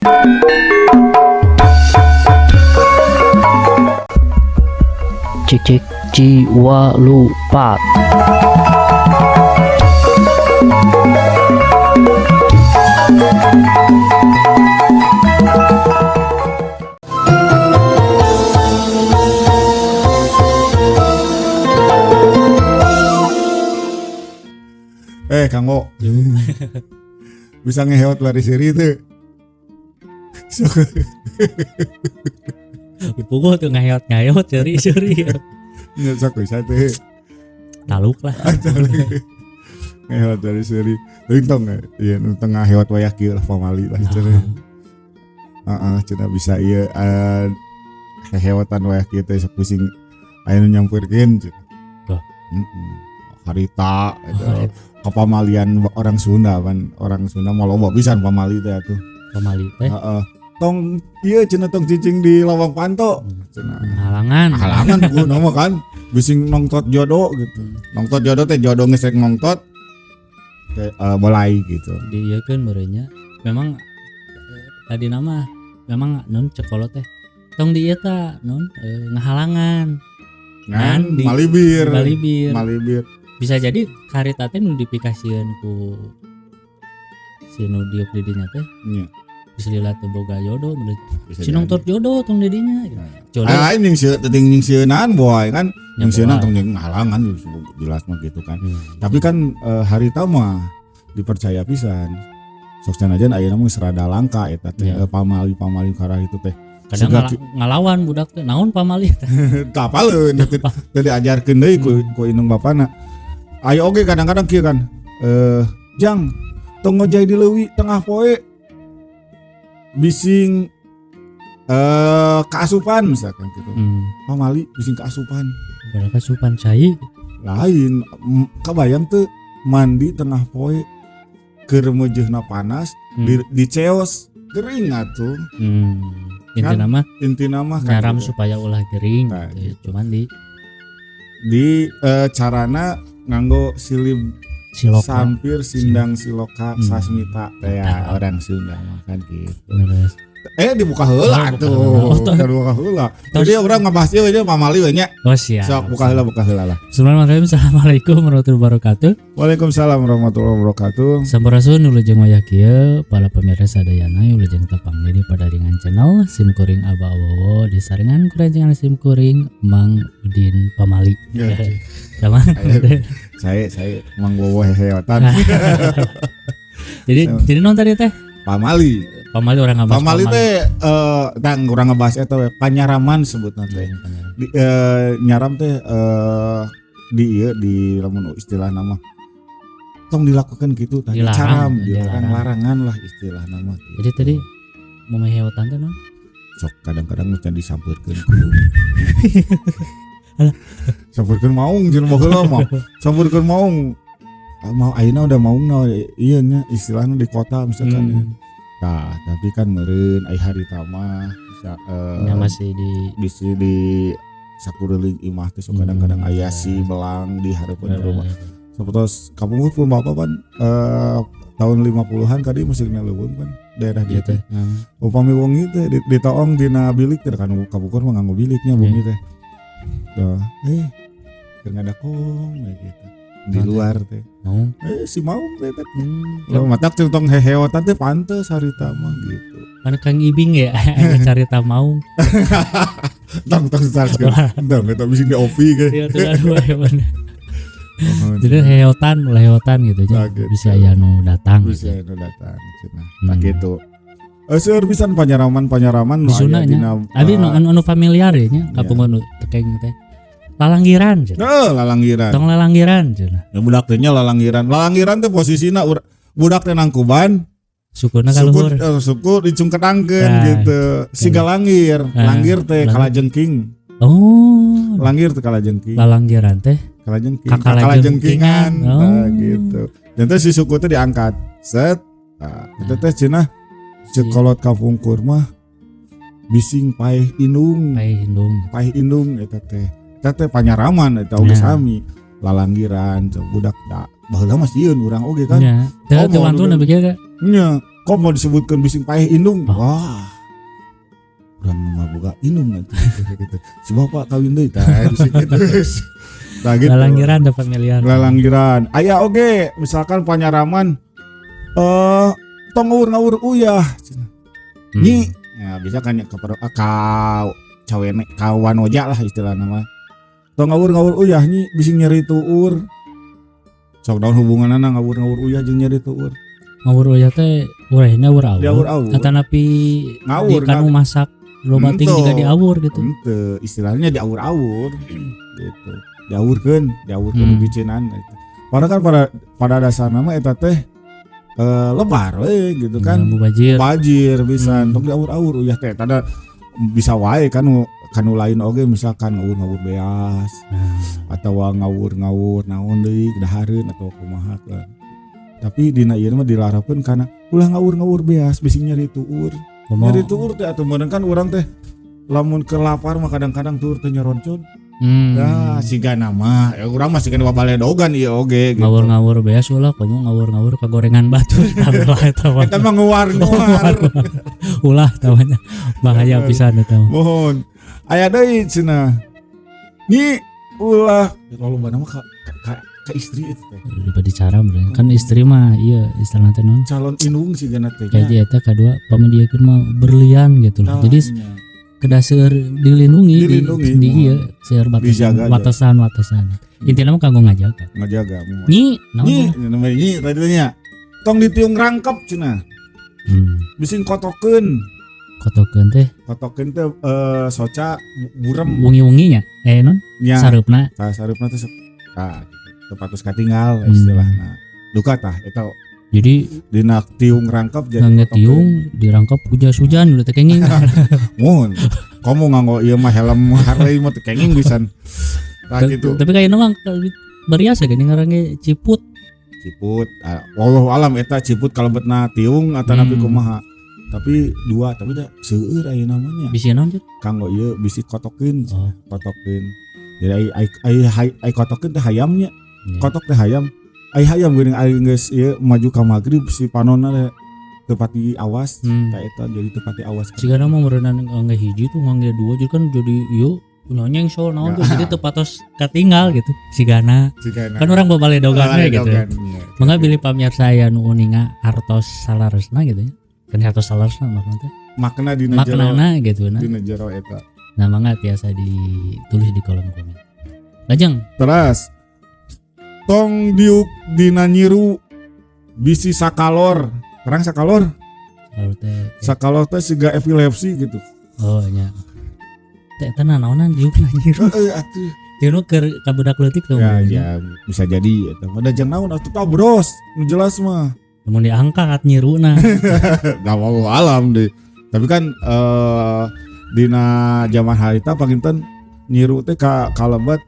Cik cik jiwa lupa. Kang Wo. Bisa ngeheot lari seri itu. Dipuguh tuh ngaheot-ngaheot ceri-ceri. Nya sok bisa teh. Taluk lah. Ngeheot dari seri. Teuing tong ieu nu tengah heot wayah kieu lah pamali lah cenah. Heeh, cenah bisa ieu heheotan wayah kieu teh sok pusing aya nu nyampeurkeun cenah. Tuh. Heeh. Harita eta kapamalian orang Sunda kan, orang Sunda mah loba pisan pamali teh atuh. Pamali teh. Heeh. Tong ieu cenah tong cicing di lawang panto cenah. Halangan. Halangan kudu mah kan bising nongtot jodoh gitu. Nongtot jodoh teh jodoh geus rek nongtot teh bolai gitu. Di ieu keun meureunnya memang tadi nama memang non cekolot teh. Tong di ieu ta non ngahalangan. Ngan malibir. Malibir. Malibir. Bisa jadi karita teh nu dipikasieun ku si nu diuk di dinya teh. Nya. Bisa lila teu boga jodoh menurut si nongtot jodoh tong di dinya gitu. Nah. Lain jeung sieun teuing jeung sieunaan boy kan. Jeung sieunaan tong jeung ngahalangan jelas mah gitu kan. Tapi kan harita mah dipercaya pisan. Sok sanajan ayeuna mah geus rada langka eta teh pamali-pamali karah itu teh. Kadang ngalawan budak teh naon pamali teh. Teu apaleun teu diajarkeun deui ku indung bapana. Ayo oge kadang-kadang kieu kan. Jang tong ngojay di leuwi tengah poe bising kaasupan misalkan gitu. Pamali bising kaasupan. Padahal kaasupan cai. Lain kabayang teu mandi tengah poe keur meujeuhna panas diceos gering atuh. Intina mah intina mah kan nyaram gitu. Supaya ulah gering nah, gitu. Gitu. Cuman di carana nganggo silib siloka. Sampir sindang siloka sasmita teh ya, orang Sunda mah kan gitu. Beres. Dibuka heula atuh. Dibuka heula. Jadi urang ngabahas ieu we pamali we nya. Oh siap. Sok buka heula lah. Bismillahirrahmanirrahim. Assalamualaikum warahmatullahi wabarakatuh. Waalaikumsalam warahmatullahi wabarakatuh. Sampurasun wilujeng wayah kieu para pemirsa sadayana wilujeng tepang deui pada ringan channel sim kuring Aba Wowo disarengan ku rencangan sim kuring Mang Udin Pamali. Ya. Sama. Saya Mang Wowo heheotan. Jadi non tadi teh Pamali. Pamali orang ngebahas pamali teh tang urang ngebahas eta we panyaraman sebutna teh. Nyaram teh di ieu di lamun istilah nama tong dilakukan gitu tah caram dilarang larangan lah istilah nama. Jadi tadi mau meheotan teh non? Sok kadang-kadang mesti disampeurkeun ku. Sampeurkeun maung jeung baheula mah. Sampeurkeun maung. Mau ayeuna udah maungna ieu nya istilahna di kota misalkan. Nah, tapi kan meureun ai harita mah bisa masih di bisa di sakureling imah teh sok kadang-kadang aya si belang di hareupeun rumah. Sapertos kampung pun bapak pan tahun 50-an kadi musikna leuweung pan daerah dieu teh. Upami wengi teh ditoong dina bilik teh kan kapungkur mah nganggo biliknya bumi teh. Tuh, keur ngadakong we gitu. Di luar teh. Maung. Si maung teh teh. Lo matak tong heheotan teh pantes harita mah gitu. Mana Kang Ibing ya carita maung. Tong tong sarkeun. Tong eta bisa di OP ge. Iya tuh aduh. Jadi heheotan, mulai heheotan gitu aja. Nah, gitu. Bisa aya nu datang. Bisa aya nu datang cenah. Tah kitu. Seueur pisan panyaraman-panyaraman nu aya dina. Abi anu familiar ya nya kampung nu tekeng teh. Lalanggiran cenah. Heeh, lalanggiran. Tong lalanggiran cenah. Ya budak teh nya lalanggiran. Lalanggiran teh posisina budak teh nangkuban sukuna kaluhur. Suku dicungketangkeun gitu. Siga langgir. Langgir teh kalajengking. Oh. Langgir teh kalajengking. Lalanggiran teh kalajengking. Kakalajengkingan. Nah, gitu. Dan teh si suku teh diangkat. Set. Nah, eta teh cenah cekolot kapungkur mah bising paeh indung. Paeh indung. Paeh indung eta teh. Eta teh panyaraman eta oge sami lalanggiran budak da baheula mah sieun urang oge kan. Nya, teu wantun kieu. Nya, Kok mau disebutkan bising paeh indung? Oh. Wah. Urang mah boga indung nanti gitu. Si bapak kawin deui tah bisa gitu. Tah gitu. Lalanggiran dapat miliar. Lalanggiran. Aya oge misalkan panyaraman tong ngawur-ngawur uyah. Nyi, ya bisa kan ya ka ka cawene ka wanoja lah istilahna mah. Tong ngawur-ngawur uyah nyi bisi nyeri tuur. Sok naon hubunganna ngawur-ngawur uyah jeung nyeri tuur? Ngawur uyah teh urehna awur-awur. Diawur-awur. Atanapi Ngawur, di kanu masak loba ting Henteu. juga diawur gitu. Henteu, istilahnya diawur-awur gitu. Diawurkeun, diawurkeun bicinan gitu. Padahal kan pada dasarna mah eta teh lebar we gitu kan. Ya, mubajir. Mubajir bisa tong diawur-awur uyah teh tada bisa wae kan kanu lain oge misalkan ngawur-ngawur beas atau ngawur-ngawur naon deui dahareun atau kumaha kan. Tapi dina ieu mah dilarapkeun kana ulah ngawur-ngawur beas bisi nyeri tuur. Nyeri tuur teh atuh meureun kan urang teh lamun kelapar mah kadang-kadang tuur teh nyoroncon. Nah, sigana mah ya urang mah sigana babaledogan ieu oge gitu. Ngawur-ngawur beas ulah komo ngawur-ngawur ka gorengan batur ulah eta mah. Eta mah nguar-nguar. Ulah tawanya bahaya pisan eta mah. Mohon. Aya deui cenah. Nyi ulah loba mah ka istri itu teh. Udah bicara meureun kan istri mah iya istilahna teh naon? Calon indung sigana teh. Kayak eta kadua pamediekeun mah berlian gitu loh. Jadi kedah seueur dilindungi, di ieu seueur batasan batasan. Intina mah kanggo ngajaga. Ngajaga. Nyi, naon? Nyi, namanya nyi tadi nya. Tong ditiung rangkep cenah. Bising kotokeun. Kotokeun teh. Kotokeun teh soca burem. Wengi-wengi nya. Non? Sareupna. Tah sareupna teh tah tepatus katinggal istilahna. Duka tah eta. Jadi dina tiung rangkep jadi ngangge tiung dirangkep hujan-hujan udah teh kenging. Mun, komo nganggo ieu mah helm Harley mah teh kenging pisan. Tah kitu. Tapi kayakna mah bariasa geuning ngaran ge ciput. Ciput, wallahu alam eta ciput kalebetna tiung atanapi kumaha. Tapi dua, tapi da seueur ayeuna mah nya. Bisi naon cik? Kanggo ieu bisi kotokeun, kotokeun. Jadi ai kotokeun teh hayamnya. Kotok teh hayam. Ai hayam geuning ai geus ieu maju ka magrib si panonna teu pati awas, tah eta jadi teu pati awas. Sigana mah meureunana ngangge hiji tuh ngangge dua jadi kan jadi ieu nyonyeng sol naon tuh jadi teu patos katinggal gitu. Sigana. Kan urang babaledoganna gitu. Mangga bilih pamirsa aya nu uninga hartos salaresna gitu ya. Kan hartos salaresna makna teh. Makna dina jero. Maknana gitu nah. Dina jero eta. Nah mangga tiasa ditulis di kolom komen. Lajeng. Terus tong diuk dina nyiru bisi sakalor. Terang sakalor? Sakalor teh. Sakalor teh siga epilepsi gitu. Oh nya. Teh eta naonan diuk na nyiru. Heeh atuh. Jeung keur ka budak leutik tuh. Ya, ya bisa jadi eta mah da jeung naon atuh tabros nu jelas mah. Mun diangkat nyiruna. Da wallahu alam deh. Tapi kan dina zaman harita panginten nyiru teh ka kalebet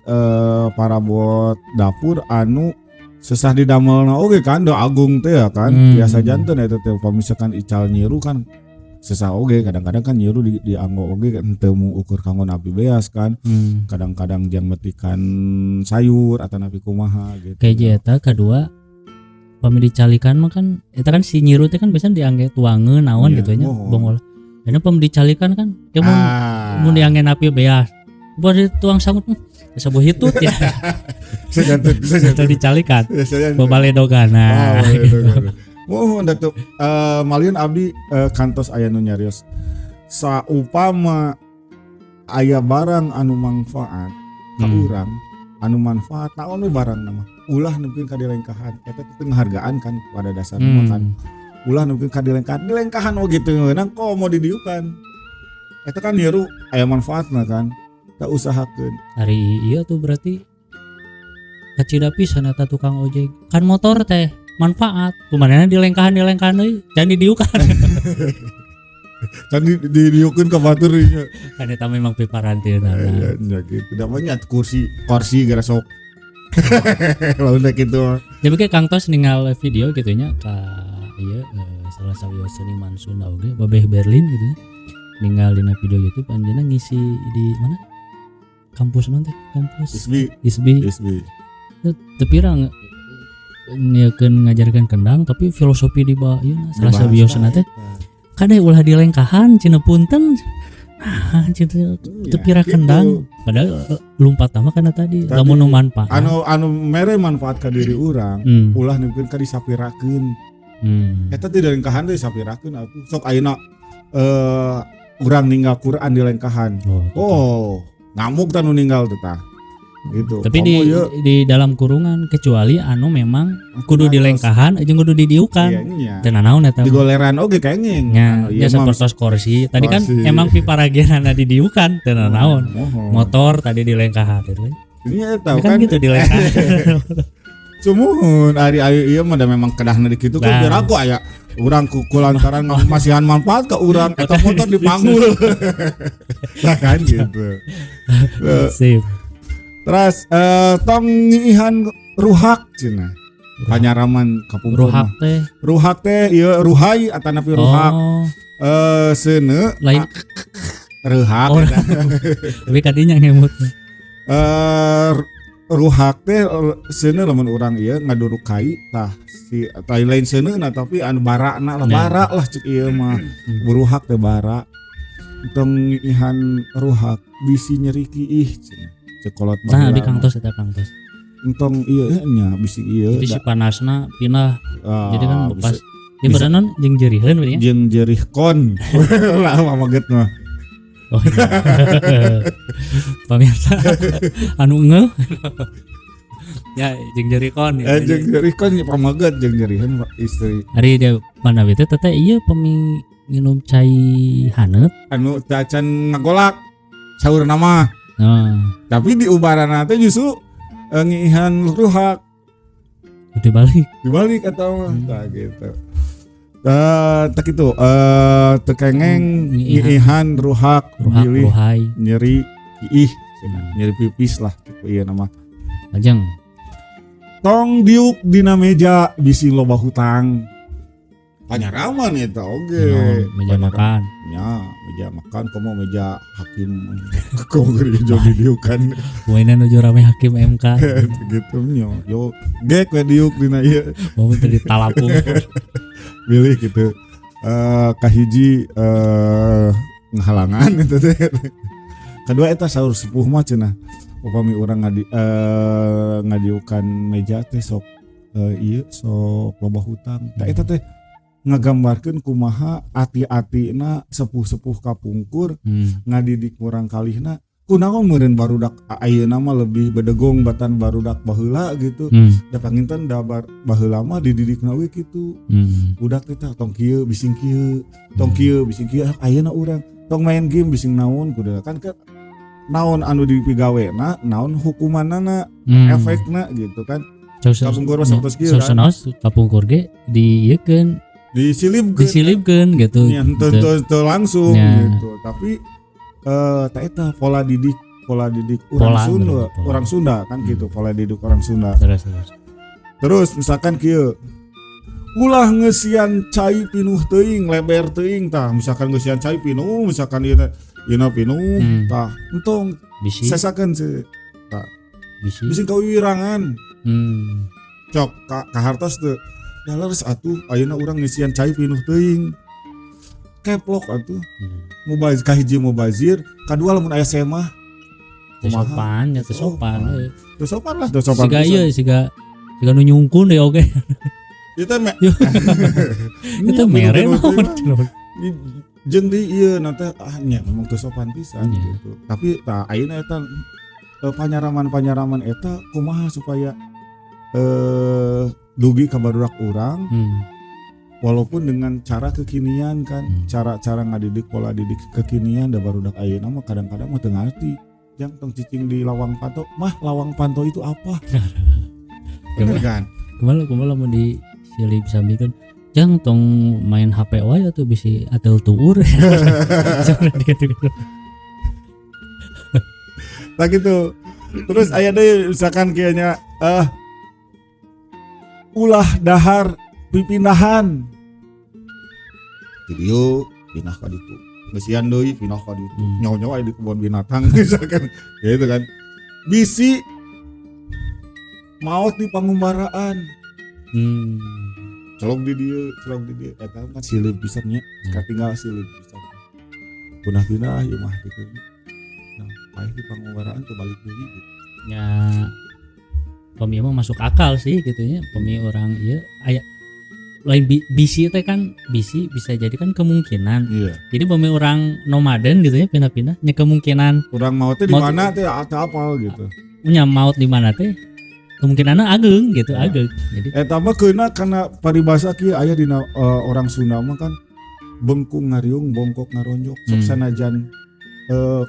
parabot dapur anu sesah didamelna oge kan da agung teh ya kan biasa janten eta teh pamisalkan ical nyiru kan sesah oge kadang-kadang kan nyiru dianggo oge henteu mu ukur kanggo napi beas kan kadang-kadang jang metikan sayur atau napi kumaha gitu. Kayak eta kadua pami dicalikan mah kan eta kan si nyiru teh kan biasanya diangge tuangeun naon gitu nya bongol. Dana pami dicalikan kan ke mun diangge napi beas. Buat dituang sangut sebuah hitut ya. Bisa jantan dicalikan. Babaledogana. Mohon datu maliun abdi kantos aya nu nyarios. Saupama aya barang anu manfaat ka urang, anu manfaat naon we barang mah. Ulah nepikeun ka dilengkahan. Eta teh penghargaan kan pada dasarna mah kan. Ulah nepikeun ka dilengkahan, dilengkahan oh gitu ngeunang komo didiukan. Eta kan nyiru aya manfaatna kan. Tak usahakeun. Ari iya tuh berarti kacida pisan eta tukang ojek. Kan motor teh manfaat. Kumanehna dilengkahan deui, can didiukan. Can didiukeun ka batur nya. Kan eta memang piparantina. Ya gitu. Da mah nya kursi gara sok. Lamun teh kitu. Jadi kayak Kang Tos ninggal video gitu nya ka ieu salah sawios seniman Sunda oge Babeh Berlin gitu nya. Ninggal dina video YouTube anjeunna ngisi di mana? Kampus naon teh? Kampus ISBI. Teu pirang Nyiekeun ngajarkeun kendang, tapi filosofi di bawah ieu salah Dibahas sabiosna lah teh. Eta. Kade ulah dilengkahan cenah, punten. Nah, cenah teu pira gitu. Kendang. Padahal lumpat mah kana tadi, Tadi, lamun nu manfaat. Anu anu mere manfaat ka diri urang, ulah nepikeun ka disapirakeun. Eta teh dilengkahan teh disapirakeun atuh. Sok ayeuna urang ninggal Quran di lengkahan. Oh, gitu. Oh, ngamuk tah nu ninggal teh tah. Gitu. Tapi Komo di ieu, di dalam kurungan, kecuali anu memang kudu Atos. dilengkahan jeung kudu didiukan. Iya nya. Teu nanaon eta mah. Digoleran oge kenging. Nya, Anu, nya ieu mah sapertos kursi. Tadi kan Kursi. emang piparagianana didiukan, teu nanaon. Mohon. Motor tadi dilengkahan gitu kan. Ini eta Ya kan kan gitu dilengkahan. Sumuhun ari ari ieu mah da memang kedahna di kitu kan Nah. biar aku aya urang ku kulantaran masihan manfaat ke urang eta motor dipanggul. Nah kan gitu. Sip. Terus tong ngiihan ruhak cenah. Panyaraman kapungkur Ruhak mah. teh. Ruhak teh ieu ruhai atanapi ruhak. Oh, Seuneu lain reuhak Oh. eta. Tapi kadinya ngemut. Ruhak teh seuneu lamun urang ieu ngaduruk kai tah si tah lain seuneu tapi anu barakna lah, Nah. bara lah cek ieu mah. Ruhak teh bara. Tong ngiihan ruhak bisi nyeri kiih cenah. Cek kolot Nah, baheula di mah. kangtos eta kangtos. Entong ieu nya bisi ieu. Jadi si panasna pindah. Ah, Jadi kan bisa- pas di bisa. non jeung jeriheun berarti nya. Jeung jerih kon lah maget mah. Oh, iya. Pemirsa anu ngeuh. Ya, jeung jerikon gitu. Jeung jerih kon pamaget jeung jeriheun istri. Ari dia mana teh teteh ieu pemi nginum cai haneut. Anu tacan ngagolak saur nama. Nah, Tapi di ubarana teh justru ngiihan ruhak dibalik. Dibalik atau mah tah gitu. Eh, tak itu teu kengeng Ngiihan. ngiihan ruhak Ruhak bilih ruhai. nyeri ih cenah, nyeri pipis lah gitu ieu nama. Lajeng Tong diuk dina meja bisi loba hutang. Panyaraman eta oge. Naon, meja makan. Ya, meja makan komo meja hakim komo keur jadi diukan. Waina nuju rame hakim MK. Gitu nya. Yo gek we diuk dina ieu. Mau tadi talapung. Bilih gitu. Kahiji ngahalangan itu teh. Kedua eta saur sepuh mah cenah. Upami urang ngadiukan meja teh sok ieu sok loba hutang. Tah eta teh ngagambarkeun kumaha ati-atina sepuh-sepuh kapungkur ngadidik murang kalihna, kunaon meureun barudak ayeuna mah lebih bedegong batan barudak baheula gitu. Da panginten da baheula mah dididikna we kitu. Budak teh tah tong kieu bising kieu, tong kieu bising kieu. Ayeuna urang tong main game bising naon kudu kan ke naon anu dipigawena, naon hukumanana, efekna gitu kan. Kapungkur mah sapertos kieu kan. Saus kapungkur ge diieukeun, disilipkeun. Disilipkeun gitu. Ya, henteu Gitu. henteu henteu langsung Ya. gitu. Tapi tah eta pola didik orang Pola, Sunda, bener, pola. orang Sunda kan gitu, pola didik orang Sunda. Terus terus. Terus misalkan kieu, ulah ngeusian cai pinuh teuing, leber teuing tah, misalkan ngeusian cai pinuh, misalkan ieu teh ieu pinuh tah, entong Bisi sesakeun sih. Bisi. Bisi kawiwirangan. Cok ka, kahartos teu. Da leres atuh ayeuna urang ngeusian cai pinuh teuing. Keplok atuh. Mubazir kahiji mubazir, kadua lamun aya semah Teu kumaha? sopan, ya teu sopan. Teu sopan lah, teu sopan. Siga pisan. ieu siga siga nu nyungkun deh oge. Itu me Itu mere naon. Jeung di ieu nanti ah nya memang teu sopan pisan gitu. Tapi tah ayeuna eta panyaraman-panyaraman eta kumaha supaya dugi ka barudak urang walaupun dengan cara kekinian kan, cara-cara ngadidik pola didik kekinian da barudak ayeuna mah kadang-kadang mah teu ngarti. Jang tong cicing di lawang panto, mah lawang panto itu apa? Bener kan? Kumaha kumaha lamun di silip samikeun. Jang tong main HP wae atuh bisi atel tuur. Jangan gitu-gitu. Nah gitu. Terus aya deui misalkan kayaknya ulah dahar pipindahan. Video pindah ka ditu. Ngeusian deui pindah ka ditu. Nyawa-nyawa aya di kebun binatang misalkan. Ya itu kan. Bisi maot di pangumbaraan. Colok di dieu, colok di dieu, eta kan silip pisan nya, katinggal silip pisan. Pindah-pindah ieu mah gitu. Nah, paeh di pangumbaraan teu balik deui gitu. Ya, pami mah masuk akal sih gitu nya, pami orang ieu aya lain bisi teh kan, bisi bisa jadi kan kemungkinan. Jadi pami orang nomaden gitu ya, pindah-pindah nya kemungkinan Urang maot teh di mana teh atau apal gitu. Punya maut di mana teh kemungkinannya ageng gitu, ageng. Jadi Eta mah keuna kana paribasa kieu aya dina orang Sunda mah kan, bengkung ngariung bongkok ngaronjok. Sok sanajan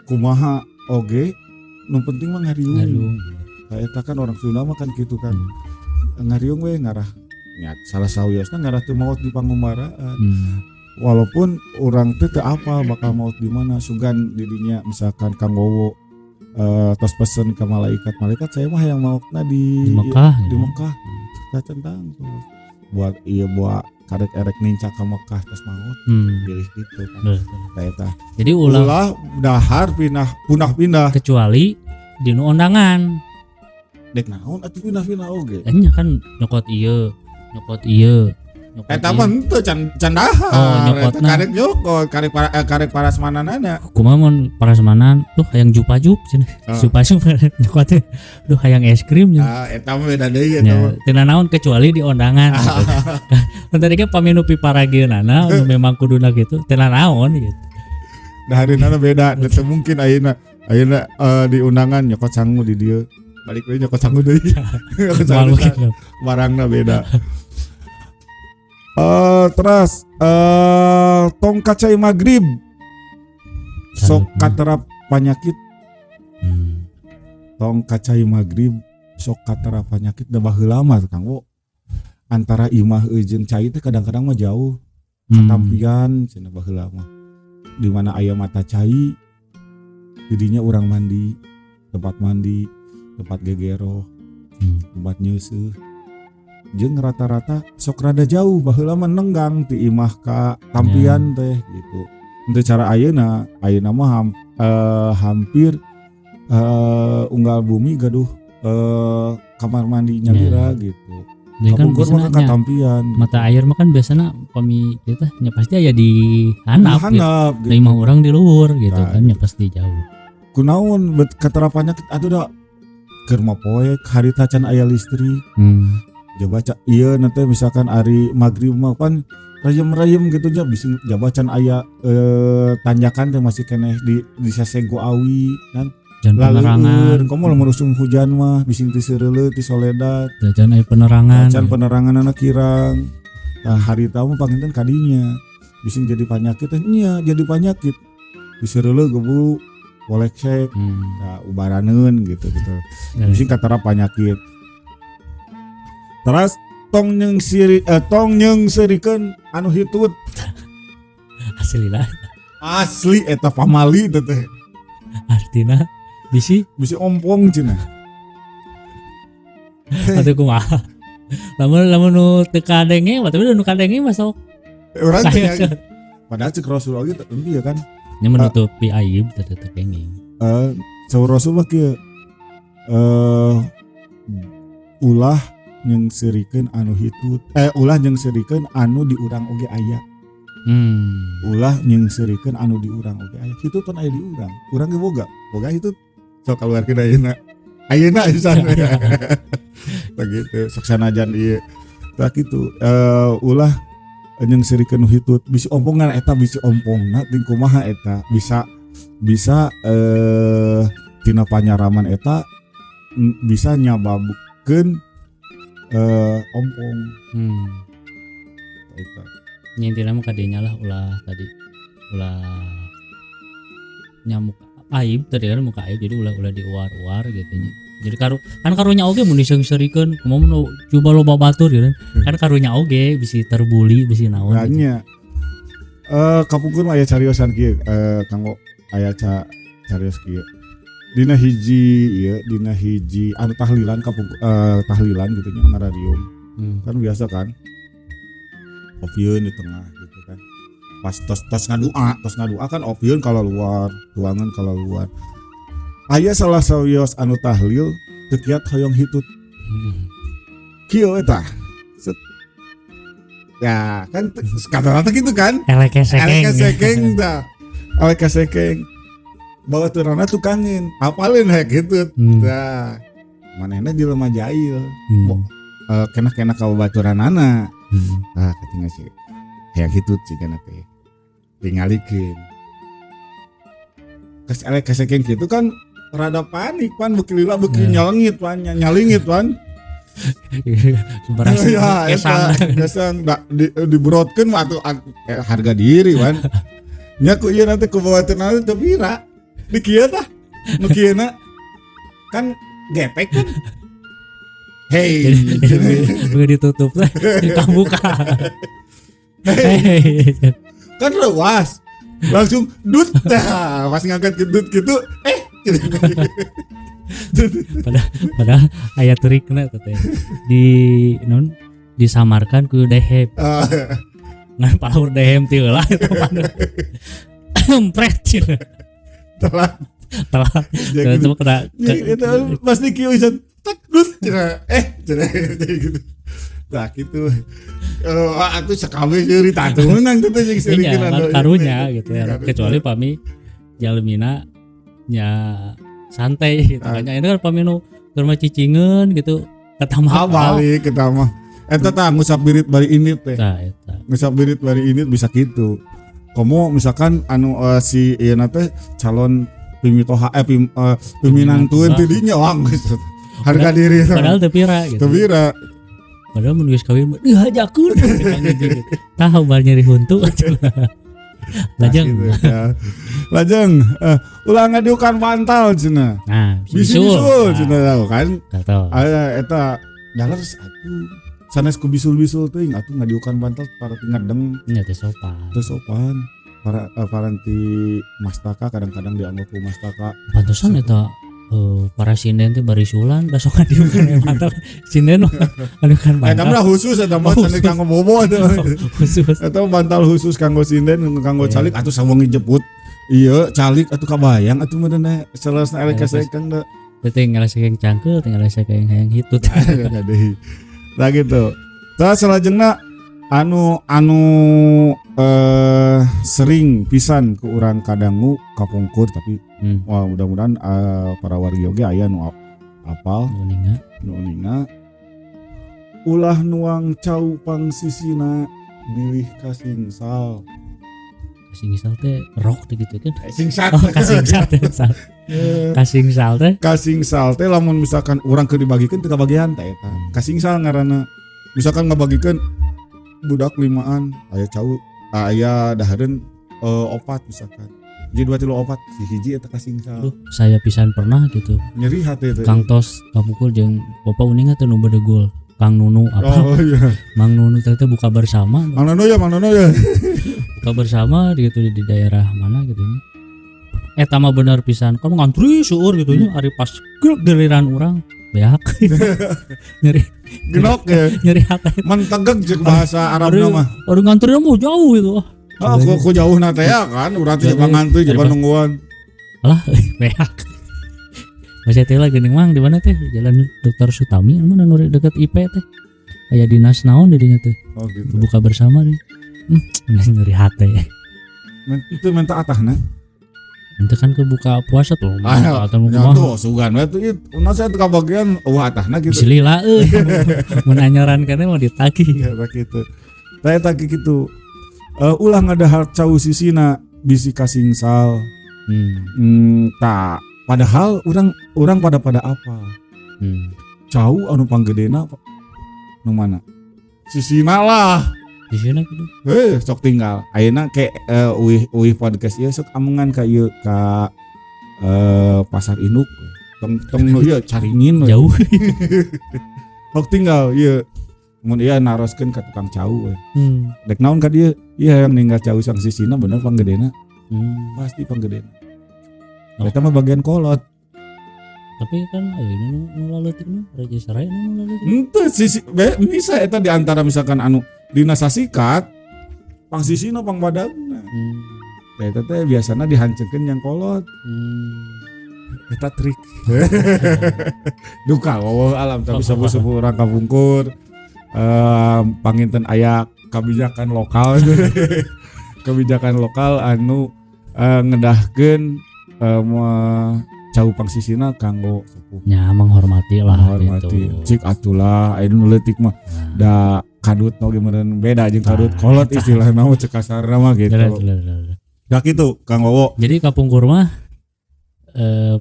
kumaha oge nu penting mah ngariung. Ngariung. Nah, eta kan orang Sunda mah kan gitu kan. Ngariung we ngarah nya salah sawiosna ngarah teu maot di pangumbaraan. Walaupun urang teh teu apal bakal maot di mana, sugan didinya misalkan Kang Wowo tos pesen ke malaikat, malaikat saya mah yang maotna di Di Mekah di gitu. Mekah centang buat iya buat karek erek nincak ke Mekah tos maot pilih gitu kan. Betul. Nah, eta. Jadi ulah, ulah dahar pindah punah pindah kecuali di nu undangan. Dek naon atuh pindah-pindah oge? Nya kan nyokot ieu, nyokot ieu, nyokot Eta ieu. mah henteu can can dahar. Oh, Eta nyokotna. karek nyokot, karek para karek parasmananana. Kumaha mun parasmanan tuh hayang jupa-jup cenah. Jupa-jup nyokot teh. Duh, hayang es krim nya. Ah, eta mah beda deui eta Ya, mah. teu naon kecuali di undangan gitu. Kan tadi kan pami nu piparageunana nu memang kuduna gitu, teu naon gitu. Dahareunana beda, teu mungkin ayeuna ayeuna di undangan nyokot sangu di dieu. Balik deui nyokot sangu deui. Nyokot sangu Malu deui. gitu. Barangna beda. Terus tong ka cai magrib sok katerap panyakit. Tong ka cai magrib sok katerap panyakit, da baheula mah Kang Wo. Antara imah jeung cai teh kadang-kadang mah jauh. Katampian cenah baheula mah. Di mana aya mata cai jadinya urang mandi, tempat mandi, tempat gegero, tempat nyeuseuh. Jeung rata-rata sok rada jauh baheula mah, nenggang ti imah ka tampian teh gitu. Untuk cara ayeuna, ayeuna mah hampir unggal bumi gaduh kamar mandi nyalira gitu. Jadi kan Kapungkur mah biasanya ka tampian. Mata air mah kan biasanya pami kita nya pasti aya di handap Di gitu. handap gitu. Lima orang di luhur gitu Nah, kan ya pasti jauh. Kunaon bet katerapannya atuh da keur mah poek harita can aya listrik. Jaba iya nanti misalkan ari maghrib mah kan rayem-rayem gitu nya, bisa jaba can aya tanjakan teh masih keneh di sasego awi kan. Jan penerangan. Laleueur komo lamun usum hujan mah bising ti seureuleuh ti soledat. Jan aya penerangan. Can penerangan anak kirang. Nah, harita mah panginten kadinya bising jadi penyakit teh nya, jadi penyakit diseureuleuk gebulu poleksek. Nah, ubaraneun gitu gitu. Bising katara penyakit. Terus tong nyeungseurikeun anu hitut. Asli lah. Asli eta pamali teh teh. Artina bisi Bisi ompong cenah. Atau kumaha? Lamun lamun nu teu kadenge mah, tapi nu kadenge mah sok. Urang teh ya, padahal cek Rasul oge teh ya kan. Nya menutupi aib teh teu kenging. Saur Rasul mah kieu, ulah nyeungseurikeun anu hitut, ulah nyeungseurikeun anu di urang oge aya. Ulah nyeungseurikeun anu di urang oge aya. Hitut kan aya di urang, urang ge boga boga hitut, sok kaluarkeun ayeuna ayeuna pisan. Tah gitu, sok sanajan ieu tah kitu, ulah nyeungseurikeun nu hitut bisi ompongan eta, bisi ompongna ting kumaha eta bisa bisa tina panyaraman eta bisa nyababkeun ompong. Eta. Nya intina mah kadinya lah, ulah tadi ulah nyamuk aib tadi kan, muka aib, jadi ulah ulah diuar-uar gitu nya. Jadi karu kan karunya oge mun diseung-seurikeun kumaha mun coba loba batur gitu kan, karunya oge bisi terbuli bisi naon gitu. Nya. Kapungkur mah aya cariosan kieu, kanggo aya carios kieu. Dina hiji ieu, dina hiji anu tahlilan kapungkur, tahlilan gitu nya ngaradium. Kan biasa kan. Opieun di tengah gitu kan. Pas tos tos ngadua, tos ngadua kan opieun kalau luar, tuangan kalau luar. Aya salah sawios anu tahlil teu kiat hoyong hitut. Kieu eta. Set. Ya kan kata-kata gitu kan. Elek sekeng. Elek sekeng tah. Elek sekeng. Babaturanna tukangin. Apalin hek hitut. Tah. Manehna jelema jahil. Kena-kena ka babaturanana. Ah katingal sih. Hayang hitut sigana teh. Tingalikeun. Kes elek sekeng kitu kan rada panik pan beuki lila beuki nyalengit pan nyalingit pan. Berhasil ya, kesang kesang dibrotkeun mah atuh harga diri wan. Nya ku ieu nanti ku babaturan teu pira. Di kieu tah. Nu kieu na kan gepek kan. Hey, jadi ditutup teh dibuka. Hey. Kan rewas. Langsung dut tah, pas ngangkat ke dut gitu Padahal aya trikna teh di non disamarkan ku dehem. Ngan palaur dehem ti heula eta mah. Empret cenah. Telat. Telat. Itu kena itu pasti kieu bisa tek dut cenah. Cenah gitu. Tah kitu. Atuh sakabeh cerita atuh meunang teh jeung seurikeun anu karunya gitu ya. Kecuali pami jalmina nya santai gitu. Makanya ini kan pami nu keur mah cicingeun gitu ketama balik ketama. Eta tah ngusap birit bari init teh. Tah eta. Ngusap birit bari init bisa kitu. Komo misalkan anu si ieu na teh calon pimitoha piminantueun ti dinya wah geus. Harga diri padahal teu pira gitu. Teu pira. Padahal mun geus kawin dihajakeun gitu. Tah bar nyeri huntu. Lajeng. Gitu, ya. Lajeng ulah ngadiukan bantal cenah. Nah, bisul cenah nah, kan. Aya eta jaler atuh sanes ku bisul-bisul teuing atuh ngadiukan bantal para ngedeng. Nya teh sopan. Teu sopan. Para paranti mastaka kadang-kadang dianggap ku mastaka. Pantesan eta para sinden teh barisulan besok ngadiukan bantal. Sinden ngadiukan bantal. Eta mah khusus eta mah sanes kanggo bobo eta. Khusus. Eta bantal khusus kanggo sinden kanggo calik atuh sawengi jeput. Iya, calik atuh kabayang atuh meureun selesna elek kasekeng da. Teh ngalesek cangkeul, teh ngalesek hayang hitut. Deui. Nah gitu. Tah salajengna anu sering pisan ku urang kadangu kapungkur tapi wah mudah-mudahan para wargi oge aya nu apal nu uninga ulah nuang cau pangsisina bilih kasingsal. Kasingsal teh rok teh gitu kan. Kasingsal. Oh, kasingsal teh. Kasingsal teh. Kasingsal teh lamun misalkan urang keur dibagikeun teu kabagian teh eta. Kasingsal ngaranna. Misalkan ngabagikeun budak limaan aya cau aya dahareun opat misalkan. Jadi 2 3 4 si hiji eta kasingsal. Aduh, saya pisan pernah gitu. Nyeri hati teh. Kang tos kapukul jeung bapak uninga teh nu bedegul. Kang Nunu apa? Oh iya. Mang Nunu teh buka bersama. Mang Nunu ya, Mang Nunu ya. Buka bersama gitu di daerah mana gitu nya. Eta mah bener pisan. Kan ngantri seueur gitu nya ari pas giliran urang beak. Nyeri genok ya. Nyeri hati. Mentegeg jeung bahasa Arabna mah. Aduh ngantri mah jauh gitu. Ah, kok jauh na teh ya kan urang teh coba ngantri coba nungguan. Alah, beak. Masih teh lagi geuning mang di mana teh? Jalan Dr. Sutami mana nu deket IP teh. Aya dinas naon di dinya teh. Oh gitu. Buka bersama nih. Nyeri hati. Itu minta atahna. Itu kan ke buka puasa tuh. Atau mau tuh sugan we tuh ulah saya teu kabagian eueuh atahna gitu. Bisi lila euy. Mun anyoran kana mau ditagih. Ya kitu. Tah eta kitu. Ulah ngadahar cau sisina bisi kasingsal. Tah padahal urang pada apa? Cau anu panggedena nu mana? Sisina lah. Sisina kitu. Heuh, sok tinggal. Ayeuna ke uih podcast ieu sok amungan ka ieu ka pasar induk. Tong tong nu ieu caringin jauh. Sok tinggal ieu. Mun ieu naroskeun ka tukang cau we. Dek naon ka dieu? Ieu hayang ninggal cau sang sisina bener panggedena. Pasti panggedena. Eta mah bagian kolot. Tapi kan ayeuna nu laleutik nu Raja Sarai nu laleutik. Henteu sisi bisa eta di antara misalkan anu dina sasikat pangsisina pangbadagna. Eta teh biasana dihancekeun yang kolot. Eta trik. Duka wallahu alam tapi sepuh-sepuh urang kapungkur panginten aya Kebijakan lokal, kebijakan lokal anu ngedahkeun cau pangsisina kanggo sepuh. Nya, menghormati lah. Menghormati. Gitu. Cik atulah aya nu leutik mah Nah, da kadut oge meureun beda jeung kadut Nah, kolot istilahna mah, cek kasarna mah gitu. Jelas, jelas, jelas. Ya gitu, Kang Wowo. Jadi kapungkur mah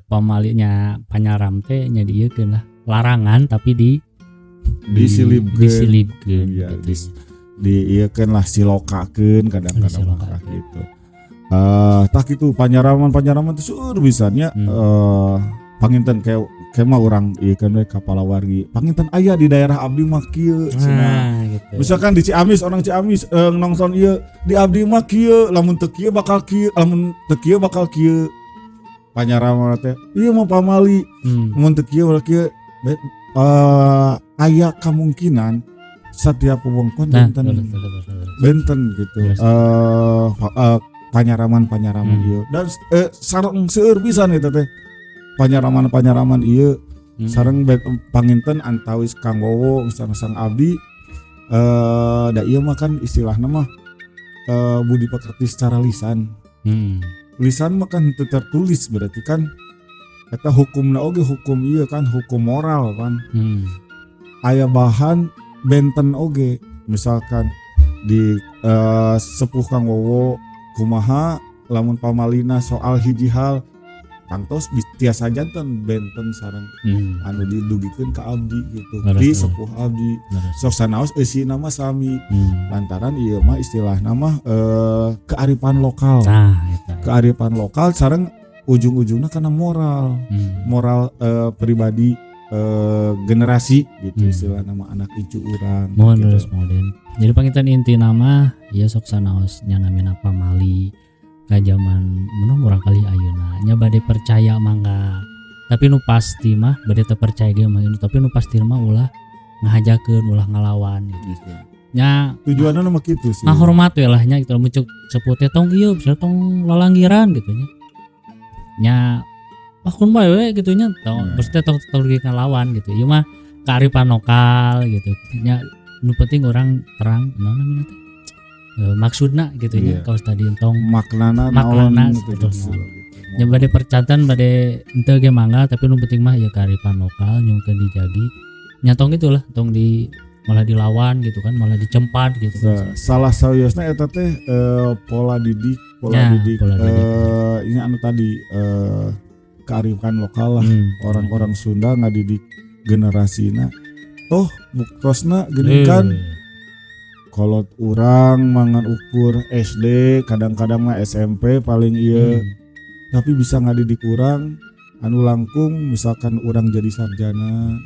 pamalinya panyaram teh nya dieukeun lah, larangan tapi di Disilipkeun. Disilipkeun Iya, gitu. Di ieukeun lah, silokakeun kadang-kadang Disilokakeun. mah gitu. Tah gitu, panyaraman-panyaraman teh seueur pisan nya. Panginten kayak kayak mah urang ieu kan we ka palawargi. Panginten aya di daerah abdi mah kieu cenah. Nah, gitu. Misalkan di Ciamis, orang Ciamis nonton ieu, di abdi mah kieu, lamun teu kieu bakal kieu, lamun teu kieu bakal kieu. Panyaraman teh ieu mah pamali, mun teu kieu bakal kieu. Aya kemungkinan setiap wewengkon Nah, benten betul. benten gitu. Panyaraman-panyaraman ieu dan sareng seueur pisan eta teh. Panyaraman-panyaraman ieu sareng panginten antawis Kang Wowo sareng sang abdi, da ieu mah kan istilahna mah budi pekerti secara lisan. Lisan mah kan teu tertulis, berarti kan eta hukumna oge hukum ieu kan, hukum moral kan. Aya bahan benten oge, misalkan di sepuh Kang Wowo kumaha lamun pamalina soal hiji hal, tangtos tiasa janten benten sareng anu didugikeun ka abdi gitu di sepuh abdi. Sok sanaos eusina mah sami lantaran ieu mah istilah nama kearifan lokal. Nah, eta. Kearifan lokal sareng ujung-ujungnya karena moral, moral pribadi, generasi gitu, istilah nama anak incu urang Mohon gitu. Terus modern. Jadi panginten inti nama ya sok sanaos nya namina pamali ka zaman mun murang kali ayeuna nya bade percaya mangga, tapi nu pasti mah bade teu percaya ge mah, tapi nu pasti mah ulah ngahajakeun, ulah ngalawan gitu. Gitu. Nya. Tujuannya mah kitu sih. Ngahormat we lah nya gitu, mun cek sepuh teh tong ieu, bisa tong lalanggiran gitu nya, nya ah kun bae we gitu nya, tong maksudnya tong tong ge ngalawan gitu, ieu mah kearifan lokal gitu nya. Nu penting orang terang naon namina teh, maksudna gitu nya. Kaos tadi tong maknana maknana naon gitu, betul, gitu. Naon. Nya bade percanten bade henteu ge mangga, tapi nu penting mah ya kearifan lokal nyungkeun dijagi nya, tong gitulah, tong di malah dilawan gitu kan, malah dicempat gitu kan. Nah, salah sawiosna eta teh pola didik, pola didik, pola didik. Ini anu tadi, kearifan lokal lah. Orang-orang Sunda ngadidik generasina toh buktosna geuning kan kolot urang mangan ukur SD, kadang-kadang mah SMP paling ieu, tapi bisa ngadidik urang anu langkung misalkan urang jadi sarjana,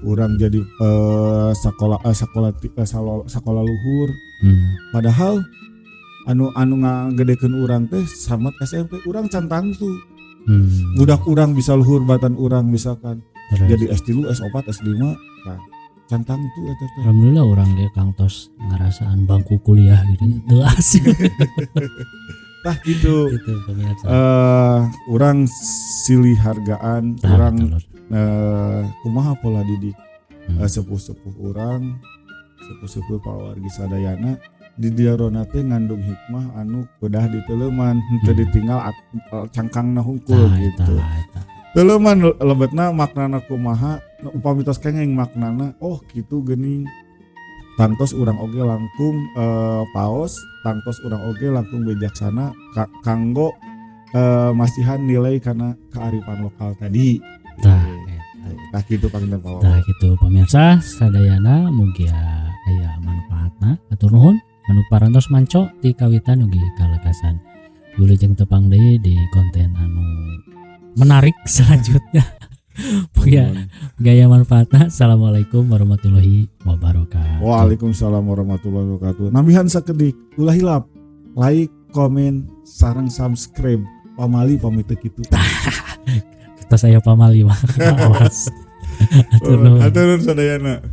urang jadi sekolah sekolah sekolah luhur, padahal anu anu ngagedekeun urang teh samet SMP urang can tangtu budak urang bisa luhur batan urang misalkan jadi S3, S4, S5, nah can tangtu eta teh. Alhamdulillah urang ge kantos ngarasaan bangku kuliah gitu nya. Teu asik. Tah gitu. Gitu, pemirsa. Urang silih hargaan. Nah, Urang betul, Lur. kumaha pola didik sepuh-sepuh urang, sepuh-sepuh pawargi sadayana di diarona teh ngandung hikmah anu kedah diteuleuman, henteu ditinggal cangkangna hungkul Nah, gitu. eta, eta. Teuleuman lebetna maknana kumaha, upami tos kenging maknana, oh kitu geuning, tangtos urang oge langkung paos, tangtos urang oge langkung bijaksana kanggo masihan nilai karena kearifan lokal tadi. Tah, Gitu. eta. Tah kitu panginten, Pak. Tah gitu, pemirsa sadayana, mugia aya manfaatna. Atur nuhun anu parantos manco ti kawitan ugi kalekasan. Wilujeng tepang deui di konten anu menarik selanjutnya. Mugia gaya manfaatna. Assalamualaikum warahmatullahi wabarakatuh. Waalaikumsalam warahmatullahi wabarakatuh. Nambihan sakedik, ulah hilap like, komen, sareng subscribe. Pamali pamit kitu. Kita saya pamali mah. Awas. Atur nuhun. Hatur nuhun sadayana.